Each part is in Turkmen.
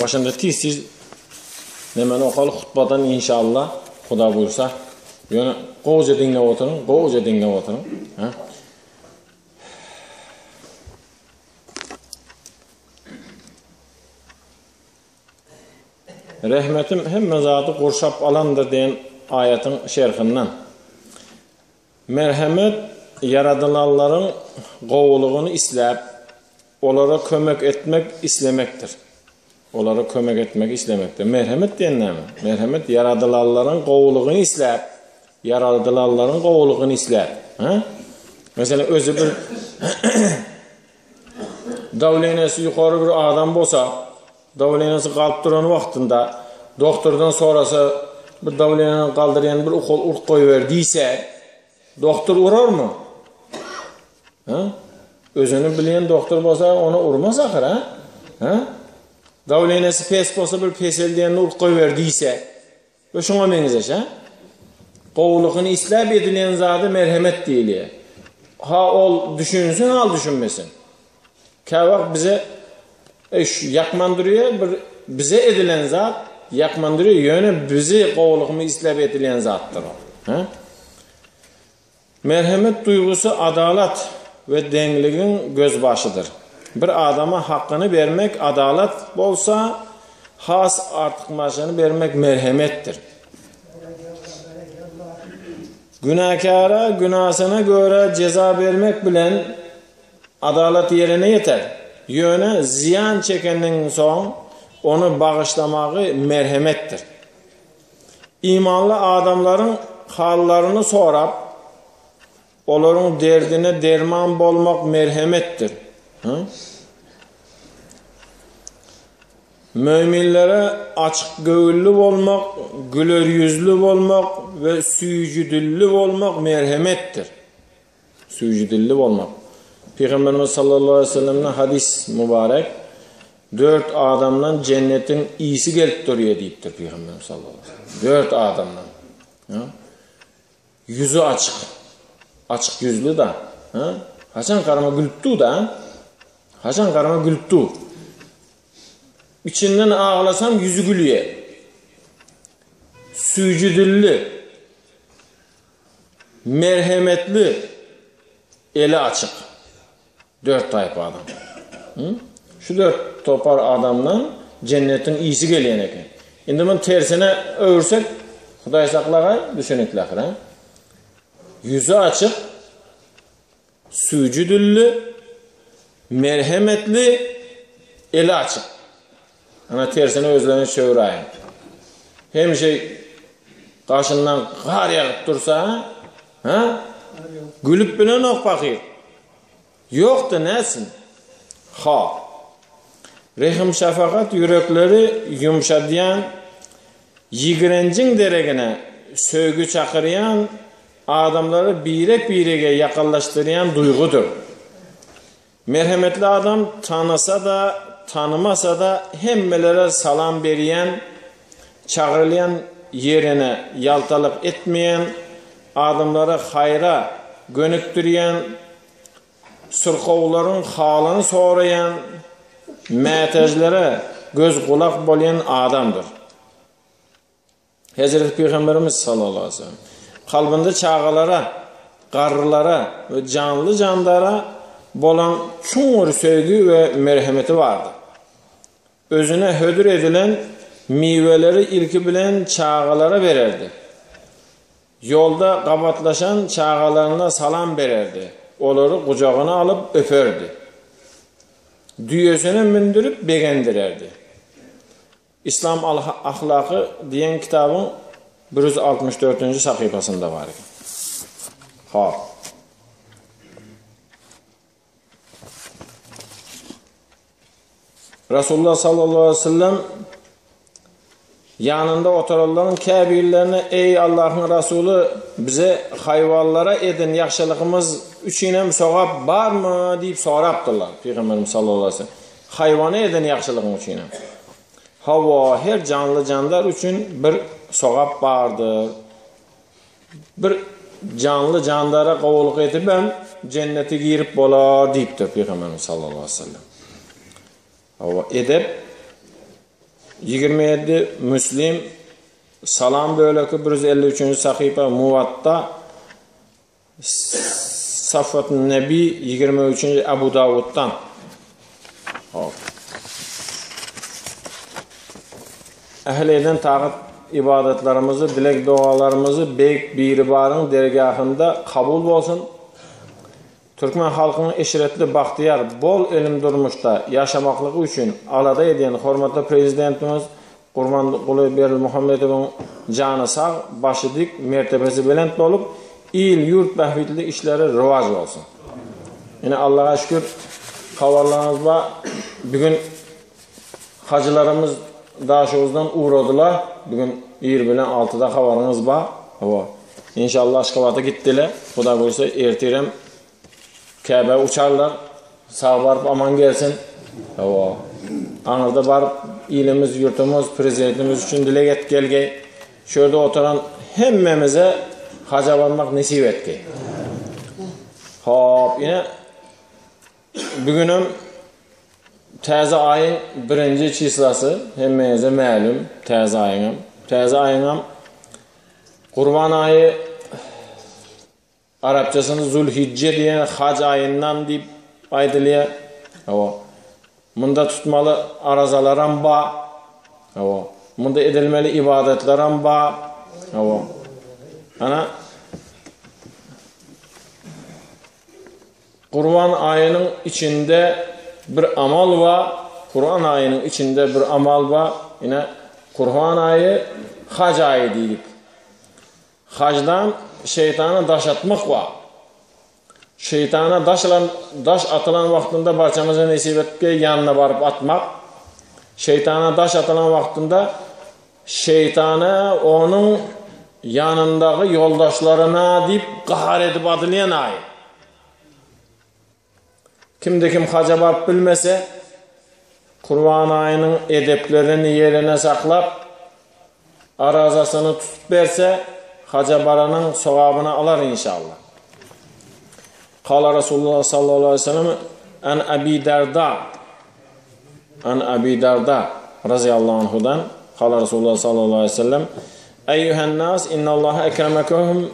Başynda tiz-tiz nemeni okaly hutbadan inşallah Huda buýursa. Ýöne gowja diňläp oturyň, gowja diňläp oturyň. Ha? Rehmetim hemme zady gurşap alandyr diýen aýatyň şerhinden. Merhemet ýaradylanlaryň gowulygyny isläp, olara kömek etmek islemekdir. Olara kömek etmek islemekdir. Merhemet diýen näme? Merhemet ýaradylanlaryň gowulygyny isläp, ýaradylanlaryň gowulygyny isläp. Ha? Meselem, özi bir dawleniýasy ýokary bir adam bolsa, Dawleniýasy galyp duran wagtynda dogtordan sorasa, bir dawleniýany galdyrýan bir ukol urup goýber diýse, dogtor urarmy? Ha? Özüni bilýän dogtor bolsa, ony urmaz ahyr, ha? Ha? Dawleniýasy pes bolsa bir peseldýänini urup goýber diýse, We şuňa meňzeş, hä? Gowulygyny isläp edilýän zada merhemet diýilýär. Ha ol düşünsin, hal düşünmesin. Käwagt bize e, şu ýakman durýar, bir bize edilen zat ýakman durýar, ýöne bizi gowulygymy isläp edilýän zatdyr ol. Hä? Merhemet duýgusy adalat we deňligiň gözbaşydyr. Bir adama hakyny bermek adalat bolsa, has artykmaçyny bermek merhemetdir. Günäkäre günasyna göre jeza bermek bilen adalat ýerine ýeter. Ýöne zyýan çekenden soň ony bagyşlamagy merhemetdir. Imanly adamlaryň hallaryny sorap, olaryň derdine derman bolmak merhemetdir. Möminlere açyk göwünli bolmak, güler ýüzli bolmak we süýji dilli bolmak merhemetdir. Süýji dilli bolmak. Pygamberimiz sallallahu aleyhi ve sellemden hadis mübarek. Dört adamdan cennetiň isi gelip durýar diýipdir Pygamberimiz sallallahu aleyhi ve sellem. Dört adamdan. Ha? Ýüzi açyk. Açyk ýüzli da. Ha? Haçan garama gülüp dur da. Haçan garama gülüp dur. İçinden aglasam ýüzi gülýär. Süýji dilli. Merhemetli, eli açyk. Dört taýpa adam. Hı? Şu dört topar adamdan cennetiň isi gelýän eken. Indi muny tersine öwürsek, Hudaý saklagaý, düşünikli ahyr, ha? Ýüzi açyk, süýji dilli, merhemetli, eli açyk. Ana tersine özlerini çöwräýiň. Hemişe gaşyndan gar ýagyp dursa, ha? Gülüp bilenok pahyr. Ýok-da nätsin? Ha. Rehim-şefagat ýürekleri ýumşadýan, ýigrenjiň deregine söýgi çakyrýan, adamlary birek-birege ýakynlaşdyrýan duýgudyr. Merhemetli adam tanasa-da, tanymasa-da hemmelere salam berýän, çagyrylýan ýerine ýaltalyk etmeýän, adamlary haýra gönükdirýän, syrkawlaryň halyny soraýan, mätäjlere göz-gulak bolýan adamdyr. Hezreti Pygamberimiz sallallahu aleyhi ve sellem kalbynda çagalara, garrylara we janly-jandara bolan çuňňur söýgi we merhemeti bardy. Özüne hödür edilen miweleri ilki bilen çagalara bererdi. Ýolda gabatlaşan çagalaryna salam bererdi, olary gujagyna alyp öperdi. Düýesine mündürip begendirerdi. Islam ahlaky diýen kitabyň 164-nji sahypasynda bar eken. Hop. Rasulullah sallallahu aleyhi ve sellem ýanynda oturanlaryň käbirlerine eý Allahyň Rasuly bize haýwanlara eden ýagşylygymyz üçin hem sogap barmy diýip sorapdyrlar Pygamberimiz sallallahu aleyhi ve sellem. Haýwana eden ýagşylygyň üçin hem. Hawa, her janly-jandar üçin bir sogap bardyr. Bir janly-jandara gowulyk edibem jennete girip bolar diýipdir Pygamberimiz sallallahu aleyhi ve sellem. Hawa, edep. 27, Müslim, Salam böleki 153-nji sahypa, Muwatta, Safwatun Nebi 23-nji Abu Dawuddan. Hop. Ähli eden tagat ibadatlarymyzy, dileg dogalarymyzy Beýik Biribaryň dergahynda kabul bolsun. Türkmen halkynyň eşretli, bagtyýar, bol elim durmuşda ýaşamaklygy üçin alada edýän hormatly Prezidentimiz Gurbanguly Berdimuhamedowyň jany sag, başy dik, mertebesi belent bolup, il-ýurt bähbitli işleri rowaç bolsun! Ine Allaha şükür habarlaryňyz bar, bu gün hajylarymyz Daşoguzdan ugradylar, bu gün ir bilen altyda habaryňyz bar. Hawa. Inşallah Aşgabada gitdiler. Huda buýursa ertirem Käbä uçarlar. Sag baryp aman gelsin. Hawa. Aňyrda baryp ilimiz, ýurtumyz, prezidentimiz üçin dileg et gelgeý. Şu ýerde oturan hemmemize haja barmak nesip etgeý. Hop, ine bugünem täze aýyň birinji çislasy hemmeňize mälim täze aýyňam. Täze aýyňam Gurban aýy Arapçasynda Zulhijje diýen haj aýyndan diýip aýdylýar. Hawa. Munda tutmaly arazalaram bar. Hawa. Munda edilmeli ibadatlaram bar. Hawa. Ana Gurban aýynyň içinde bir amal bar. Kur'an aýynyň içinde bir amal bar. Ine Kur'an aýy haj aýy diýdik. Hajdan şeýtana daş atmak bar. Şeýtana daş alan, daş atylan wagtynda barçamyza nesip etge ýanyna baryp atmak. Şeýtana daş atylan wagtynda şeýtana onuň ýanyndaky ýoldaşlaryna diýip gahar edip atylýan aý. Kimde kim haja baryp bilmese, Kurban aýynyň edeplerini ýerine saklap, arazasyny tutup berse, haja baranyň sogabyny alar inşallah. Kala Resulullah sallallahu aleyhi ve sellem an Abi Darda an Abi Darda radıyallahu anhudan Kala Resulullah sallallahu aleyhi ve sellem Eyyühen nas innallaha ekremekum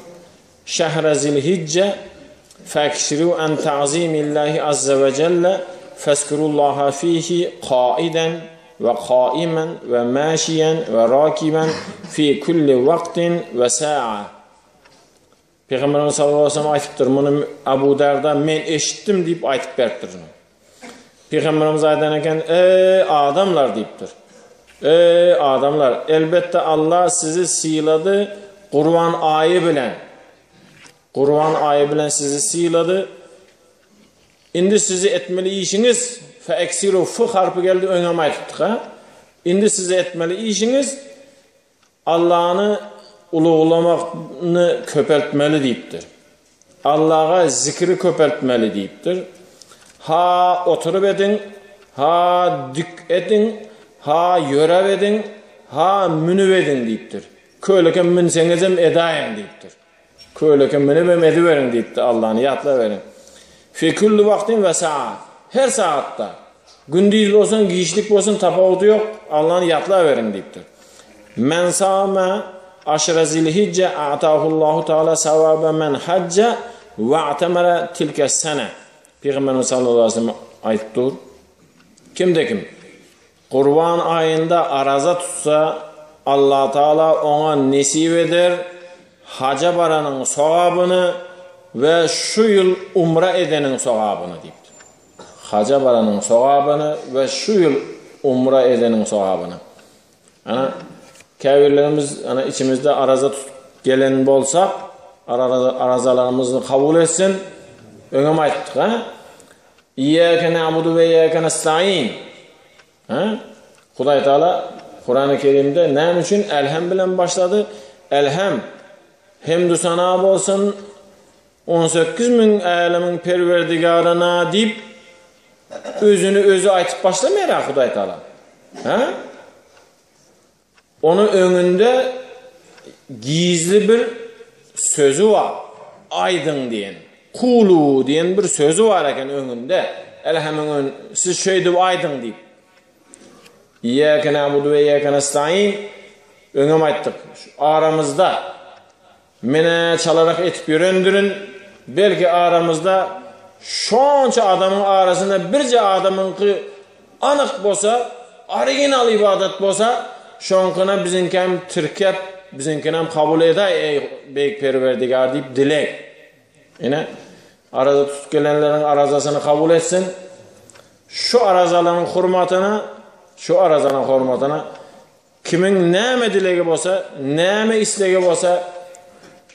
Şehre zilhicce feksiru en ta'zimillahi azze ve celle fezkurullaha fihi kaiden ve kaimen ve maşiyen ve rakiben fi kulli vaktin ve sa'a. Peygamberimiz sallallahu aleyhi ve sellem aýtypdyr, muny Abu Darda men eşitdim diýip aýtyp beripdir. Pygamberimiz aýdan eken, Eý adamlar diýipdir. Eý adamlar, elbetde Allah sizi sylady Gurban aýy bilen. Gurban aýy bilen sizi sylady. Indi sizi etmeli işiňiz fe eksiru f harpy geldi öňem aýdypdyk ha. Indi sizi etmeli işiňiz Allany uluglamakny köpeltmeli diýipdir. Allaga zikri köpeltmeli diýipdir. Ha oturyp ediň, ha dik ediň, ha ýöräp ediň, ha münüp ediň diýipdir. Köleke münseňizem edäýiň diýipdir. Köleke münübem ediberiň diýipdi Allany ýatlaberiň. Fi külli wagtin we saat. Her sagatda. Gündiz bolsun, giçlik bolsun tapawudy ýok, Allany ýatlaberiň diýipdir. Men same aşra zilhijje a'tahullahu taala sawabe men hajja we atamara tilke sene. Pygamberimiz sallallahu aleyhi ve sellem aýdyp dur. Kimde kim Gurban aýynda araza tutsa, Allatagala oňa nesip eder haja baranyň sogabyny we şu ýyl umra edeniň sogabyny diýipdir. Haja baranyň sogabyny we şu ýyl umra edeniň sogabyny. Ana, käbirlerimiz ana içimizde araza tutup gelen bolsak, arazalarymyzy kabul etsin. Öňem aýtdyk, ha? Iyyâke na'budu we iyyâke nestaîn. Ha? Hudaý Taala Kurany Kerimde näme üçin Elhem bilen başlady? Elhem hemdü sana bolsun 18 müň älemiň perwerdigaryna diýip özüni özi aýtyp başlamaýar Hudaý Taala. Ha? Onuň öňünde gizli bir sözi bar. Aýdyň diýen. Kulu diýen bir sözi bar eken öňünde. Elhemiň ön, siz şeýdip aýdyň diýip. Iyyâke na'budu we iyyâke nestaîn. Öňem aýtdyk. Şu aramyzda menä çalarak etip ýörendirin. Belki aramyzda şonça adamyň arasynda birje adamyňky anyk bolsa, original ybadat bolsa, şoňkyna biziňkäm tirkep, biziňkinem kabul edäý eý beýik Perwerdigär diýip dileg. Ine, araza tutup gelenleriň arazasyny kabul etsin. Şu arazalaryň hurmatyna, şu arazanyň hormatyna kimiň näme dilegi bolsa, näme islegi bolsa,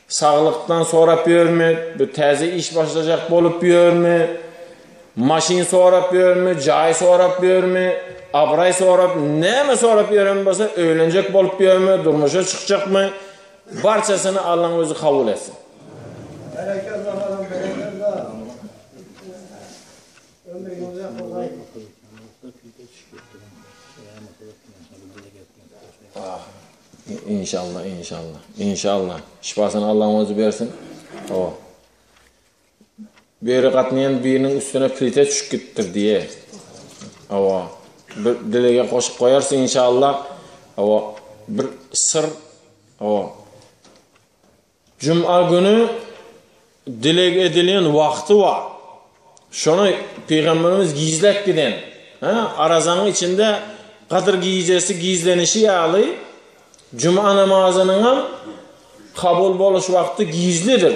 saglykdan sorap ýörmi, bu täze iş başlajak bolup ýörmi, maşyn sorap ýörmi, jaý sorap ýörmi, abraý sorap, näme sorap ýören bolsa, öýlenjek bolup ýörmi, durmuşa çykjakmy, Barçasyny Allaň özi kabul etsin. Berekella halam berekella. Ömrüňize kolay. Ah, inşallah, inşallah, inşallah. Şifasyny Allaň özi bersin. O. Biri gatnaýan biriniň üstüne plite düşüp gitipdir diýe. Hawa. Bir dilege goşup goýarys inşallah. Hawa. Bir syr. Hawa. Juma günü dileg edilýän wagty bar. Şony pygamberimiz gizläp giden. Ha, arazanyň içinde Gadyr gijesi gizlenişi ýaly Juma namazynyň hem kabul boluş wagty gizlidir.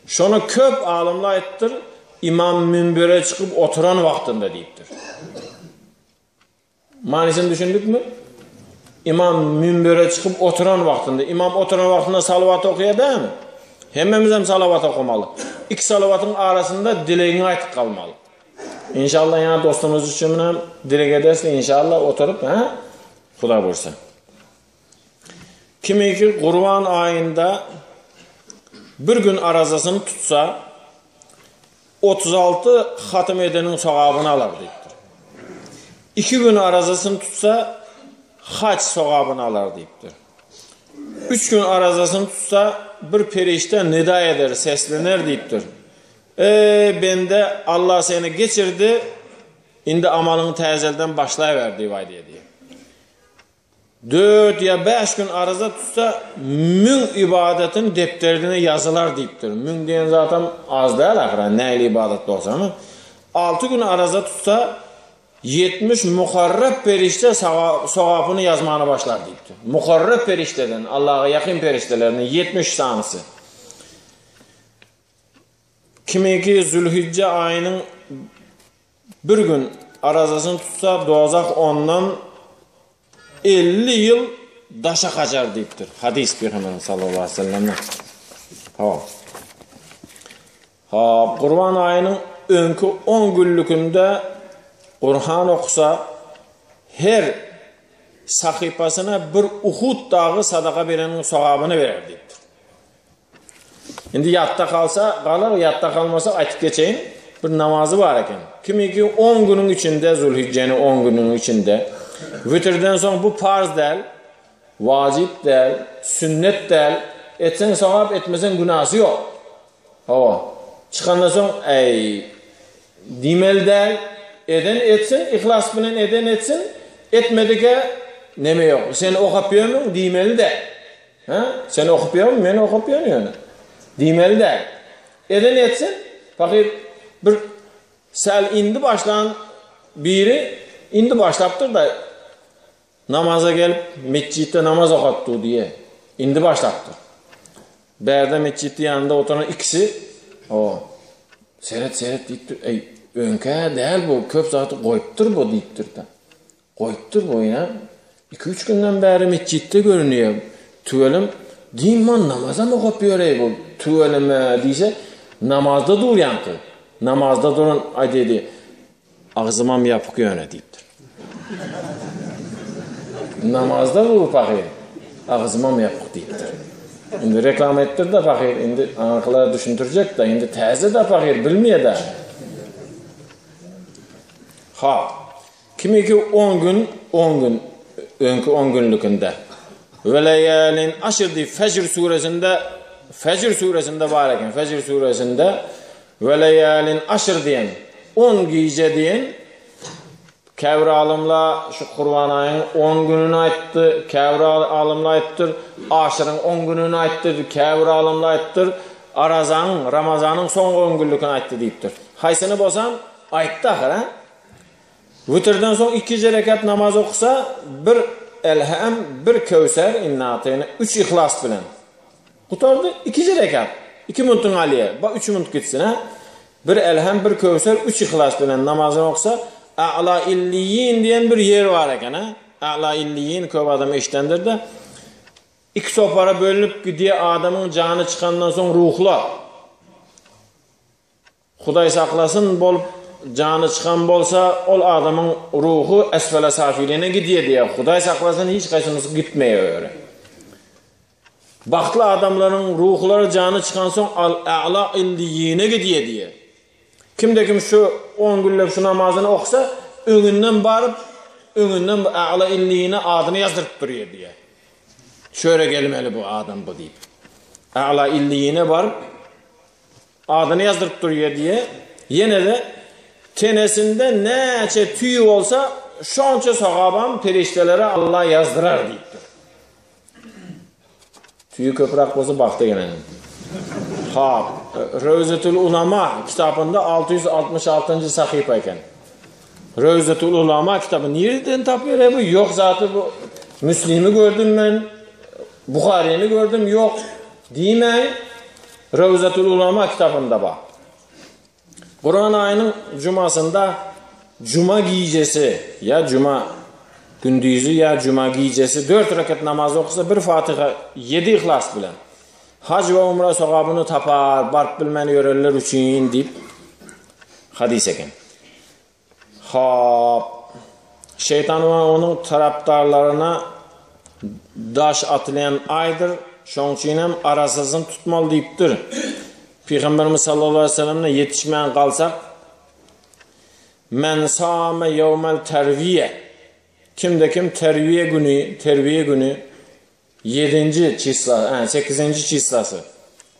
Şony köp alymlar aýtdyr, imam münbere çykyp oturan wagtynda diýipdir. Manysyny düşündikmi? Imam münbere çykyp oturan wagtynda, imam oturan wagtynda salawat okaýar dämi? Hemmemiz hem salawat okamaly. Iki salawatyň arasynda dilegiňi aýtyp galmaly. İnşallah ýa dostumyz üçin hem dileg edersiz inşallah oturyp, ha? Huda buyursa. Kimiki Gurban aýynda bir gün arazasyny tutsa, 36 hatym edeniň sogabyny alar diýipdir. 2 gün arazasyny tutsa, haç sogabyny alar diýipdir. 3 gün arazasyny tutsa, bir perişde nida eder, seslener diýipdir. Ey bende, Allah seni geçirdi, indi amalyňy täzelden başlaýber diýip aýdýar diýip. Dört ýa bäş gün araza tutsa, müň ybadatyň depderine ýazylar diýipdir. Müň diýen zatam az däl ahyry, nähili ybadat bolsa hem. Alty gün araza tutsa, 70 mukarrep perişde sogapyny ýazmana başlar diýipdir. Mukarrep perişdeden, Allaha ýakyn perişdelerden 70 sanysy. Kimiki Zülhijje aýynyň Bir gün arazasyny tutsa, dozah ondan 50 ýyl daşa gaçar diýipdir. Hadys Pygamberimiz sallallahu aleyhi ve sellemden. Ha. Ha, Gurban aýynyň öňki 10 günlükinde Kur'an okusa her sahypasyna bir Uhud dagy sadaka bereniň sogabyny berer diýipdir. Indi ýatda galsa galar, ýatda galmasa aýtyp geçeýin. Bir namazy bar eken. Kimiki 10 günüň içinde Zulhijjeni 10 günüň içinde witrden soň bu parz däl, wajyp däl, sünnet däl. Etseň sogap, etmeseň günasy ýok. Hawa. Çykandan soň äý diýmeli däl. Eden etsin, yhlas bilen eden etsin, etmedike neme ýok. Sen okap ýörmüň diýmeli däl. Hä? Sen okup ýörmi? Men okup ýörün ýöne. Diýmeli däl. Eden etsin. Pahyr bir säl indi başlan biri indi başlapdyr da namaza gelip metjitde namaz okatdy diýe. Indi başlapdyr. Bärde metjitde ýanynda oturan ikisi o seret seret diýipdir. Eý, öňkä däl bu, köp zat goýupdyr bu diýipdir da. Goýupdyr boýuna. Iki-üç günden bäri metjitde görünýär. Tüwelem, dynman namazam okap ýöreý bu, tüweleme diýse, namazda dur ýaňky. Namazda duran aýdýady, Agzymam ýapyk ýöne diýipdir. Namazda dur pahyr, agzymam ýapyk diýipdir. Indi reklama etdir-de pahyr, indi aňyrkylara düşündirjek-de, indi täze-de pahyr, bilmeýär-de. Ha. Kimiki on gün, on gün, öňki on günlükinde. Ve leyalin aşr diýip Fejr suresinde, Fejr suresinde bar eken, Fejr suresinde ve leyalin aşr diýen, on gije diýen. Käbir alymlar şu Gurban aýyň on gününi aýtdy, käbir alymlar aýtdyr, Aşyryň on gününi aýtdy, käbir alymlar aýtdyr, Arazanyň, Ramazanyň soňky on günlükini aýtdy diýipdir. Haýsyny bolsam, aýtdy ahyr, hä? Witrden soň ikije rekat namaz okusa, bir Elham, bir Köwser, Inna atayna, üç Yhlas bilen. Gutardy, ikije rekat. Iki minutiň alýar. Ba üç minut gitsin, hä? Bir Elham, bir Köwser, üç Yhlas bilen namazyny oksa, A'la illiýin diýen bir ýer bar eken, hä? A'la illiýin köp adam eşidendir-de. Iki topara bölünip gidýär adamyň jany çykandan soň ruhlar. Hudaý saklasyn bolup jany çykan bolsa ol adamyň ruhy esfele safiline gidýär diýýär. Hudaý saklasyn hiç haýsymyz gitmeýär öýere. Bagtly adamlaryň ruhlary jany çykansoň al a'la illiýine gidýär diýýär. Kimde kim şu on günlük şu namazyny oksa öňünden baryp öňünden bu a'la illiýine adyny ýazdyryp durýar diýýär. Şöre gelmeli bu adam bu diýip. A'la illiýine baryp Adyny ýazdyryp durýar diýe, ýene-de tenesinde näçe tüý bolsa, şonça sogabam perişdelere Allah ýazdyrar diýipdir. Tüýi köpräk bolsa bagta gelen. Hap, Röwzetül Ulama kitabynda 666-njy sahypa eken. Röwzetül Ulama kitaby nireden tapýar bu? Ýok zaty bu. Müslimi gördüm men, Buharyny gördüm, ýok diýmäň. Röwzetul Ulama kitabynda bar. Gurban aýynyň jumasynda juma gijesi ýa juma gündizi ýa juma gijesi 4 rekat namaz okasa bir Fatiha 7 ihlas bilen haj we umra sogabyny tapar, baryp bilmän ýörenler üçin diýip hadys eken. Hop. Şeýtan we onuň tarapdarlaryna daş atylýan aýdyr, şoň üçin hem arasasyny tutmaly diýipdir. Pygamberimiz sallallahu aleyhi ve sellem'e ýetişmän galsak, Men same ýewmel terwiýe. Kimde kim terwiýe güni, terwiýe güni Ýedinji çisla, ä, sekizinji çislasy,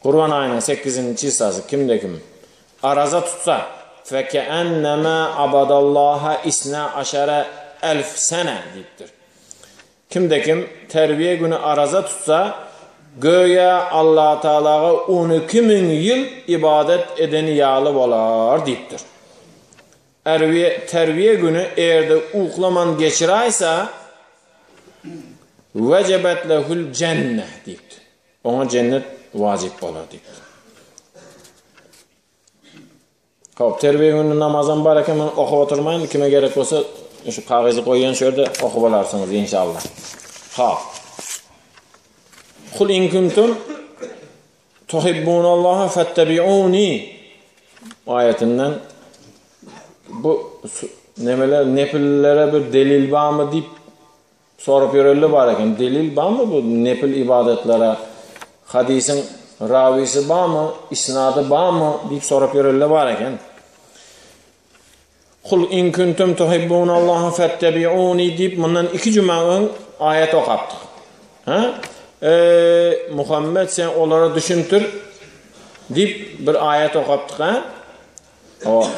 Gurban aýynyň sekizinji çislasy kimde-kim araza tutsa, fekeennema abadallaha isna aşara elf sene diýipdir. Kimde-kim terbiýe güni araza tutsa, göýä Allatagalaga 12 müň ýyl ybadat eden ýaly bolar diýipdir. Erbiýe, terbiýe güni erde uklaman geçiraýsa, Wejebet lehul jenneh diýipdir. Oňa jennet wajyp bolar diýipdir. Hop, terbiýe günü namazam bar eken, men okup oturmaýyn, kime gerek bolsa şu kagyzy goýýan şu ýerde okup alarsyňyz inşallah. Hop. Kul in kuntum tuhibbunallaha fattabi'uni aýatyndan bu nemeler nepillere bir delil barmy diýip sorup ýörenler bar eken. Delil barmy bu nepil ibadatlere? Hadisin rawisi barmy, isnady barmy diýip sorup ýörenler bar eken. Kul in kuntum tuhibbunallaha fettebi'uni diýip mundan iki juma öň aýat okapdyk. Ha? Eý Muhammed sen olara düşündir diýip bir aýat okapdyk ha? O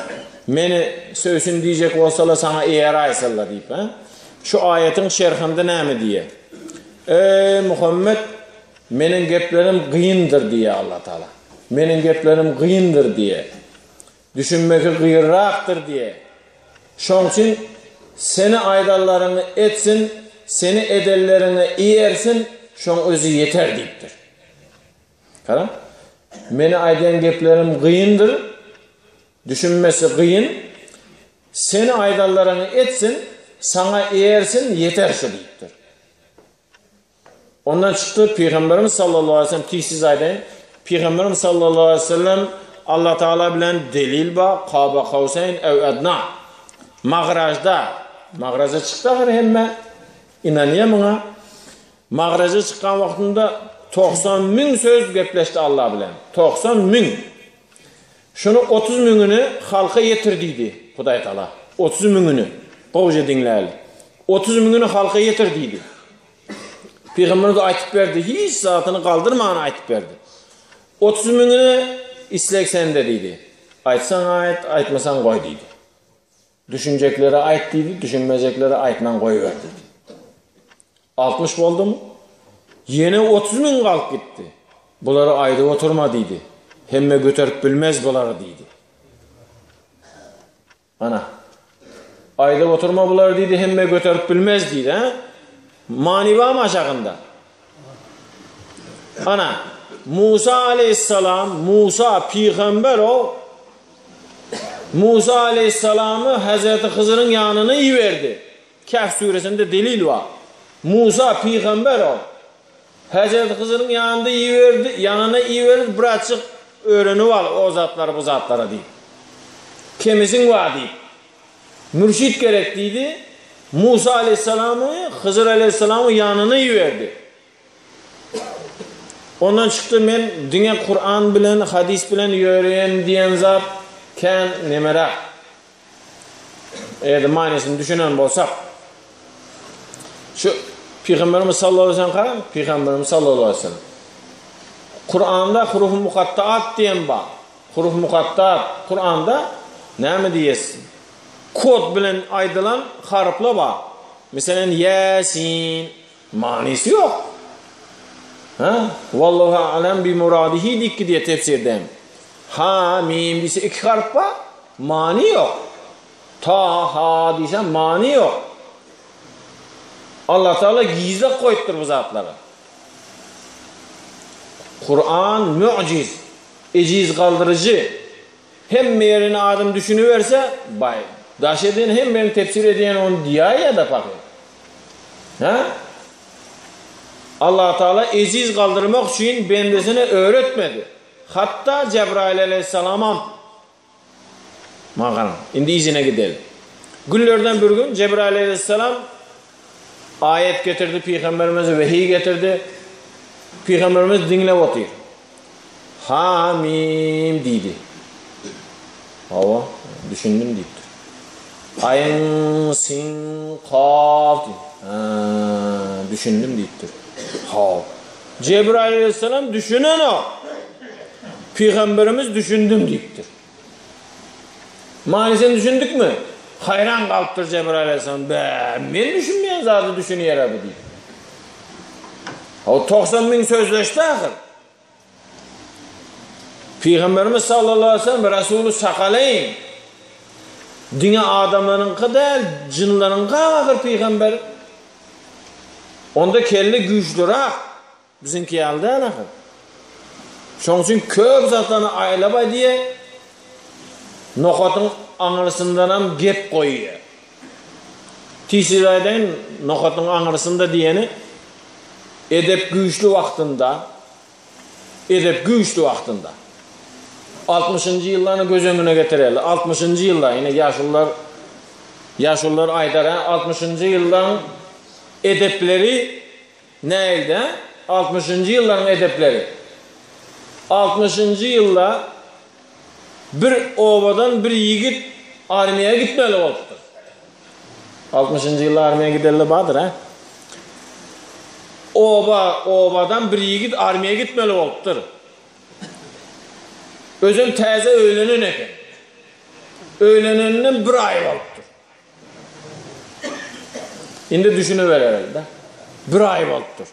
meni söýsün diýjek bolsalar saňa eýer aýsalar diýip ha? Şu aýatyň şerhinde näme diýýär? Eý Muhammed meniň geplerim gyndyr diýýär Allah Taala. Meniň geplerim gyndyr diýýär. Düşünmesi gyýynrakdyr diýe. Şoň üçin seni aýdanlaryňy etsin, seni edenleriňe eýersin, şoň özi ýeter diýipdir. Gara, meni aýdýan geplerim gyýyndyr, düşünmesi gyýyn, seni aýdanlaryňy etsin, saňa eýersin, ýeter şu diýipdir. Ondan çykdy Pygamberimiz sallallahu aleyhi ve sellem tisiz aýdaýyn. Pygamberimiz sallallahu aleyhi ve sellem Allah Taala bilen delil ba Kaba Kawseyn ew Edna. Magrajda, magraja çykdy ahyr hemme inanýar muňa. Magraja çykan wagtynda 90 müň söz gepleşdi Allah bilen. 90 müň. Şunu 30 müňüni halka ýetir diýdi Hudaý Taala. 30 müňüni. Gowja diňläli. 30 müňüni halka ýetir diýdi. Pygamberimiz aýtyp berdi, hiç zatyny galdyrman aýtyp berdi. 30 müňüni isleg sende diýdi. Aýtsaň aýt, aýtmasaň goý diýdi. Düşünjeklere aýt diýdi, düşünmejeklere aýtman goýber diýdi. 60 boldumy? Ýene 30 müň galyp gitdi. Bulary aýdyp oturma diýdi. Hemme göterip bilmez bulary diýdi. Ana. Aýdyp oturma bulary diýdi, hemme göterip bilmez diýdi, ha? Many barmy aşagynda? Ana, Musa aleyhisselam, Musa pygamber o. Musa aleyhisselamy Hazreti Hyzryň ýanyna iberdi. Kehf süresinde delil bar. Musa pygamber o. Hazreti Hyzryň ýanynda iberdi, ýanyna iberdi, birazjyk öwrenip al o zatlary, bu zatlary diýip. Kemisiň bar diýip. Mürşit gerek diýdi. Musa aleyhissalamy Hyzr aleyhissalamyň ýanyna iberdi. Ondan çykdy men diňe Kuran bilen hadys bilen ýöreýän diýen zat kän nemeräk. Eger-de manysyny düşünen bolsak. Şu Pygamberimiz sallallahu aleyhi ve sellem garaň, Pygamberimiz sallallahu aleyhi ve sellem. Kuranda huruf mukattaat diýen bar. Huruf mukattaat Kuranda näme diýes? Kod bilen aýdylan harplar bar. Meselem, Ýasin manysy ýok. Ha? Wallahu a'lam bi muradihi diýip gidýär tefsirde hem. Ha, mim diýse iki harp bar, many ýok. Ta, ha diýse many ýok. Allah Taala gizlek goýupdyr bu zatlary. Kur'an mu'jiz, ejiz galdyryjy. Hemme ýerine adam düşüniberse, baý, daş eden hemmeni tefsir edýän ony diýäýýä-de pahyr. Hä? Allah Taala ejiz galdyrmak üçin bendesine öwretmedi. Hatda Jebraýyl aleýhissalamam. Maňa garaň, indi yzyna gideli. Günlerden bir gün Jebraýyl aleýhissalam aýat getirdi pygamberimize, wehiý getirdi. Pygamberimiz diňläp otyr. Ha-mim diýdi. Hawa, düşündim diýipdir. Aýn, sin, kaf diýdi. Hä, düşündim diýipdir. Haw. Jebraýyl aleýhissalam düşünenok. Pygamberimiz düşündim diýipdir. Manysyny düşündikmi? Haýran galypdyr Jebraýyl aleýhissalam. Bä, men düşünmeýän zady düşünýär-ä bu diýip. Haw, 90 müň sözleşdi ahyr. Pygamberimiz sallallahu aleyhi ve sellem Resuly Sakaleýn. Diňe adamlaryňky däl, jynlaryňky ahyr pygamber. Onda kelle güýçlüräk. Biziňki ýaly däl ahyr. Şoň üçin köp zatlaryny aýlap aýdýar. Nokatyň aňyrsyndanam gep goýýar. Tizsiz aýdaýyn, nokatyň aňyrsynda diýeni edep güýçli wagtynda, edep güýçli wagtynda. Altmyşynjy ýyllaryny göz öňüne getireli. Altmyşynjy ýyllar, ine ýaşulular, ýaşulular aýdar, hä, altmyşynjy ýyllaryň edepleri Nähili-dä? Altmyşynjy ýyllaryň edepleri. Altmyşynjy ýylda bir obadan bir ýigit armiýa gitmeli bolupdyr. Altmyşynjy ýylda armiýa gidenler bardyr, hä? Oba, obadan bir ýigit armiýa gitmeli bolupdyr. Özem täze öýlenen eken. Öýleneninden bir aý bolupdyr. Indi düşünibereli-de. Bir aý bolupdyr.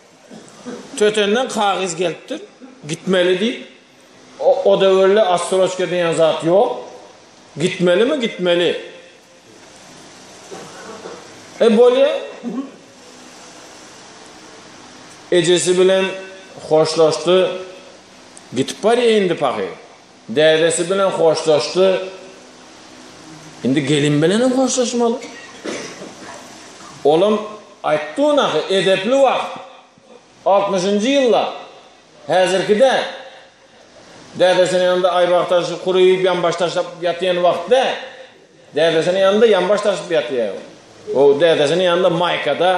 Tötenden kagyz gelipdir. Gitmeli diýip. O, o döwürde astroçka diýen zat ýok. Gitmelimi? Gitmeli. E bolýa. Ejesi bilen hoşlaşdy. Gitip barýa indi pahyr. Dädesi bilen hoşlaşdy. Indi gelin bilenem hoşlaşmaly. Olam aýtdy onaky edepli wagt. Altmyşynjy ýylda. Häzirki däl. Dädesiniň ýanynda aýbag taşyp, kuryp, ýanbaş taşlap ýatýan wagt däl. Dädesiniň ýanynda ýanbaş taşyp ýatýar. O dädesiniň ýanynda maýkada,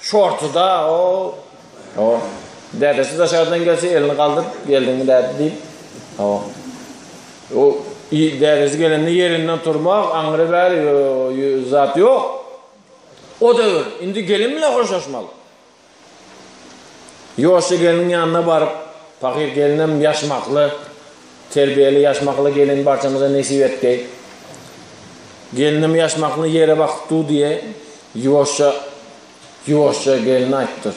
şortuda, o o dädesi daşardan gelse elini galdyryp, geldiňmi däde diýip. O o dädesi gelende ýerinden turmak, aňry bäri zat ýok. O döwür indi gelin bilen hoşlaşmaly. Ýoşy gelniň ýanyna baryp, pahyr gelinem ýaşmakly, terbiýeli ýaşmakly gelin barçamyza nesip etgeý. Gelnim ýaşmakly ýere bakyp dur diýe, ýuwaşja, ýuwaşja gelne aýtdyr.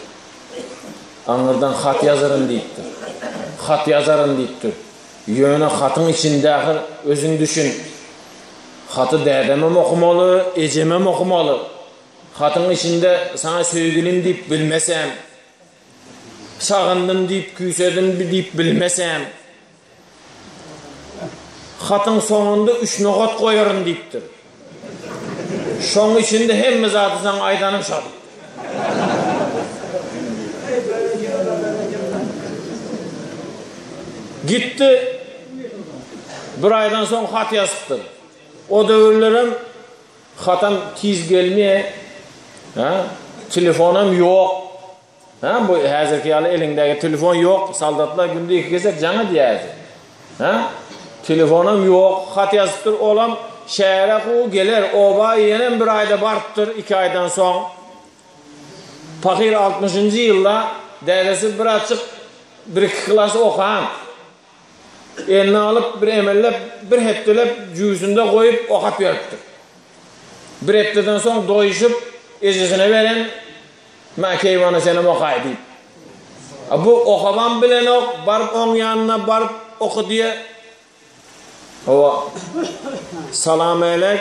Aňyrdan hat ýazaryn diýipdir. Hat ýazaryn diýipdir. Ýöne hatyň içinde ahyr özüň düşün. Haty dädemem okamaly, ejemem okamaly. Hatyň içinde saňa söýgülim diýip bilmesem, sagyndym diýip, küýsedim diýip bilmesem, Hatyň soňunda üç nokat goýaryn diýipdir. Şoň içinde hemme zady saňa aýdanym şo diýipdir. Gitdi. Bir aýdan soň hat ýazypdyr. O döwürlerem hatam tiz gelmeýär. Hä? Telefonam ýok. Hä, bu häzirki ýaly eliňdäki telefon ýok, soldatlar günde iki gezek jaň edýär häzir. Hä? Telefonam ýok, hat ýazypdyr, olam şähere gowy geler, oba ýenem bir aýda barypdyr, iki aýdan soň. Pahyr altmyşynjy ýylda dädesi birazjyk bir-iki klas okan. Eline alyp, bir emellep, bir hepdeläp jübüsinde goýup okap ýörüpdir. Bir hepdeden soň doýuşyp, ejesine beren, Mä keýwana senem okaý diýip. A bu okabam bilenok, baryp oň ýanyna baryp oky diýe. Hawa. Salam-älek.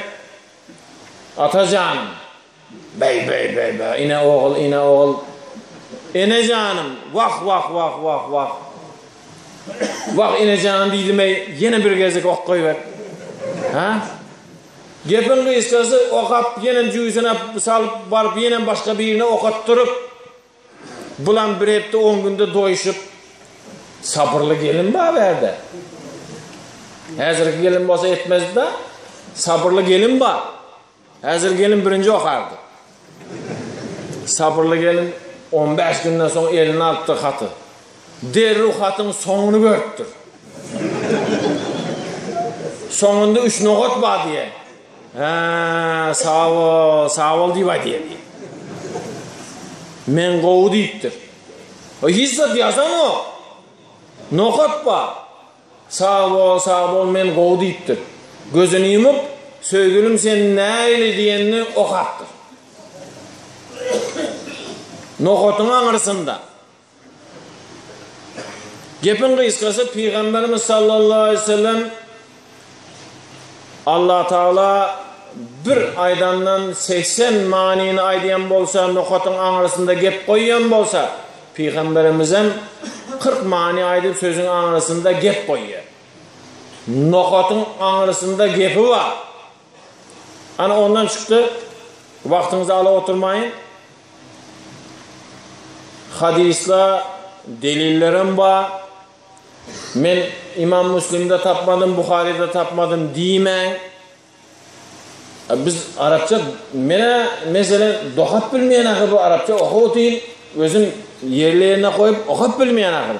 Ata janym. Beý, beý, beý, beý, ine ogul, ine ogul. Ene janym, wah, wah, wah, wah, wah. Wah, ene janym diýdim-eý, ýene bir gezek ok goýber. Hä? Gepiň gysgasy, okap, ýenem jübüsine salyp baryp, ýenem başga birine okatdyryp, bulam bir hepde, on günde doýuşyp, sabyrly gelin bar bärde. Häzirki gelin bolsa etmezdi-de, sabyrly gelin bar. Häzir gelin birinji okardy. Sabyrly gelin 15 günden soň eline alypdyr haty. Derrew hatyň soňuny görüpdir. Soňunda üç nokat bar diýýär. Hä, sag bol, sag bol diýip aýdýar diýýär. Men gowy diýipdir. Hiç zat ýazanok. Nokat bar. Sag bol, sag bol, men gowy diýipdir. Gözüni ýumup, Söýgülim sen nähili diýenini okapdyr. Nokatyň aňyrsynda. Gepiň gysgasy Pygamberimiz sallallahu aleýhi we sellem Allah Taala bir aýdandan 80 manyny aýdýan bolsa, nokatyň aňyrsynda gep goýýan bolsa, Pygamberimizem 40 many aýdyp sözüň aňyrsynda gep goýýar. Nokatyň aňyrsynda gepi bar. Ana ondan çykdy. Wagtyňyzy alyp oturmaýyn. Hadysla delillerem bar. Men Imam Müslimde tapmadym, Buharyda tapmadym diýmäň. Biz arapça menä meselem dokap bilmeýän ahyr bu arapça okap otyryn. Özüm ýerli-ýerine goýup okap bilmeýän ahyr.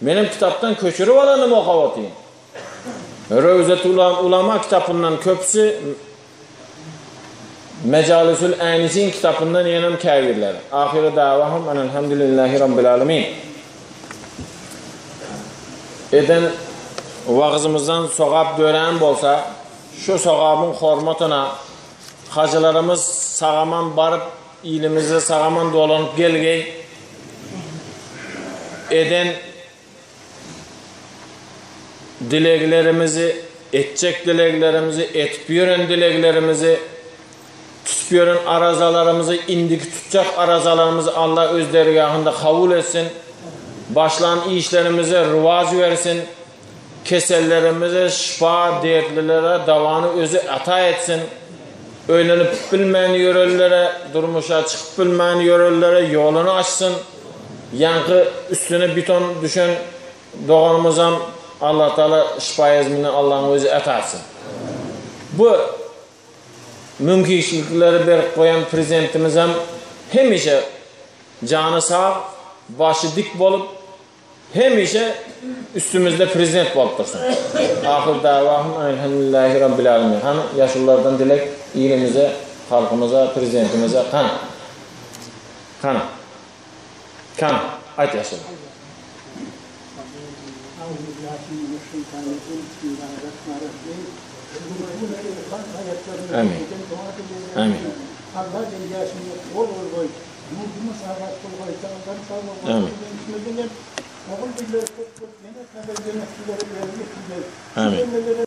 Menem kitapdan köçürip alanym okap otyryn. Röwzetul ulama kitapyndan köpüsi Mejalisül Änisin kitapyndan ýenem käbirleri. Ahyry dawahum enelhamdülillahi rabbil alemin. Eden wagyzymyzdan sogap dörän bolsa, şu sogabyň hormatyna hajylarymyz sagaman baryp ilimize sagaman dolanyp gelgeý. Eden dileglerimizi, etjek dileglerimizi, etip ýören dileglerimizi, tutup ýören arazalarymyzy, indiki tutjak arazalarymyzy Allah öz dergahynda kabul etsin. Başlan işlerimize rywaj bersin. Kesellerimize şypa, dertlilere dawany özi ata etsin. Öýlenip bilmän ýörenlere, durmuşa çykyp bilmän ýörenlere ýoluny açsyn. Ýaňky üstüne biton düşen doganymyzam Allatagala şypa ezmini Allaň özi ata etsin. Bu mümkinçilikleri berip goýan prezidentimizem hemişe jany sag, başy dik bolup Hemişe üstümizde prezident bolup dursun. Ahyr dawahum enelhamdülillahi rabbil alemin. Hany ýaşululardan dilek ilimize, halkymyza, prezidentimize hany. Hany. Hany aýt ýaşuly. Amin. Amin. Amin. Amin.